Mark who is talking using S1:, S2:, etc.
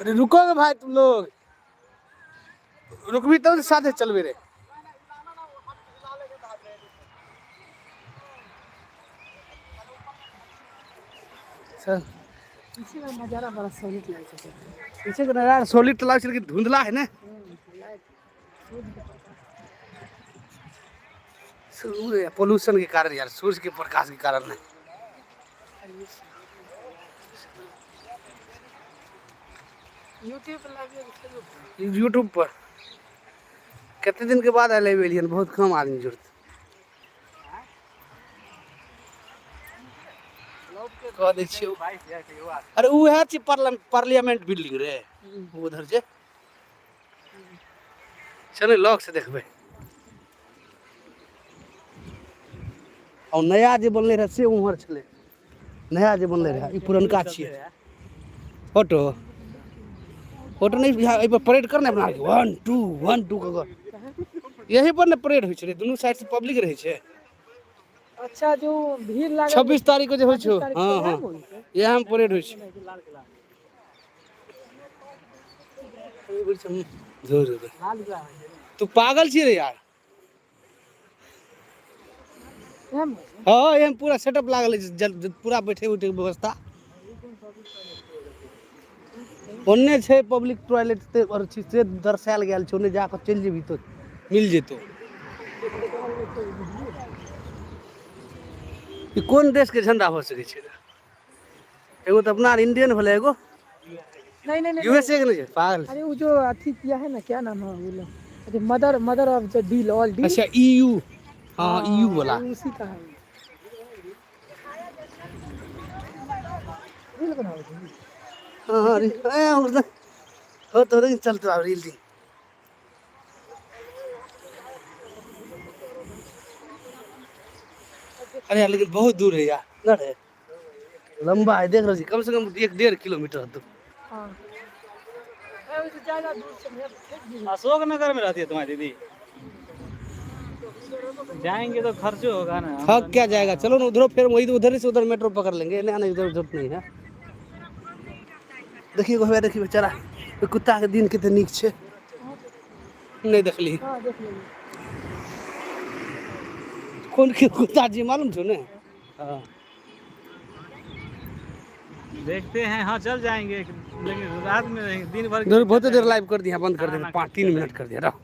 S1: अरे रुको गे भाई तुम लोग, रुकबी तब साथे चलबे रे। चल।
S2: पीछे का नजारा बड़ा सॉलिड लागै छै।
S1: पीछे के नजारा सॉलिड लागै छै, लेकिन धुंधला है ने। सूर्य पोल्यूशन के कारण यार, सूर्य के प्रकाश के कारण नहीं।
S2: यूट्यूब पर लाइव फेसबुक।
S1: यूट्यूब पर कते दिन के बाद आयल एलियन, बहुत कम आदमी जुड़त कह दै छियै। अरे उएह छी पार्लियामेंट बिल्डिंग रे, उधर जे चलू लग से देखबै। और नया जे बनलै रहै से उम्हर छलै, नया जे बनलै रहै, ई पुरनका छियै। ऑटो ऑटो नहीं, एहि पर परेड कर ने अपना आरके, 1 2 1 2 कऽ कऽ। यही पर ने परेड होइ छै रे, दुनू साइड से पब्लिक रहै छै।
S2: अच्छा जो भीड़ लागल
S1: 26 तारीख को जे होइ छौ।
S2: 26 तारीख
S1: हँ
S2: के
S1: हँ
S2: इएह होइ छै।
S1: इएह मे परेड होइ छै। तू पागल छी रे यार।
S2: इएह मे होइ छै।
S1: हँ, एहन पूरा सेटअप लागल अछि, पूरा बैठे उठे के व्यवस्था ओन्ने छै। पब्लिक टॉयलेट ते और छै से दर्शायल गेल छै, ओन्ने जाकऽ चलि जेबही तऽ मिल जेतौ। ई कोन देश के झंडा भऽ सकै छै? एगो तऽ अपना इंडियन भेलै, एगो
S2: नहीं नहीं नहीं।
S1: यूएसए के नहि छै, पागल।
S2: अरे वो जो अथी किया है ना, क्या नाम है वो लोग, अरे mother mother of the deal all deal.
S1: अच्छा ईयू, हाँ ईयू वाला।
S2: उसी का है, रील बनावे छै।
S1: हाँ हाँ ए, हो तो नहीं चलतो आब रील दी। अरे यार, लेकिन बहुत दूर है यार न रे, लंबा है, देख रहे छी, कम से कम 1-1.5 किलोमीटर होतो।
S2: हाँ, ए, वो तो ज्यादा दूर से भैया फेंक दी।
S3: अशोक नगर में रहती है तुम्हारी दीदी? जाएंगे तो खर्च होगा ना।
S1: थक क्या जाएगा, चलो ना उधर, फिर वही उधर से उधर मेट्रो पकड़ लेंगे। नहीं नहीं, उधर उधर नहीं है। देखिए भैया, देखिए बेचारा ओहि कुत्ता के दिन कते नीक छै, नहीं देखली?
S2: हाँ, देख लेंगे।
S1: कोन के कुत्ता जी मालूम छौ ने? हाँ।
S3: देखते हैं, हाँ चल जाएंगे, लेकिन रात में नहीं, दिन भर।
S1: बहुत देर लाइव कर दिया, बंद कर दिया, 5-3 मिनट कर दिया, रहो।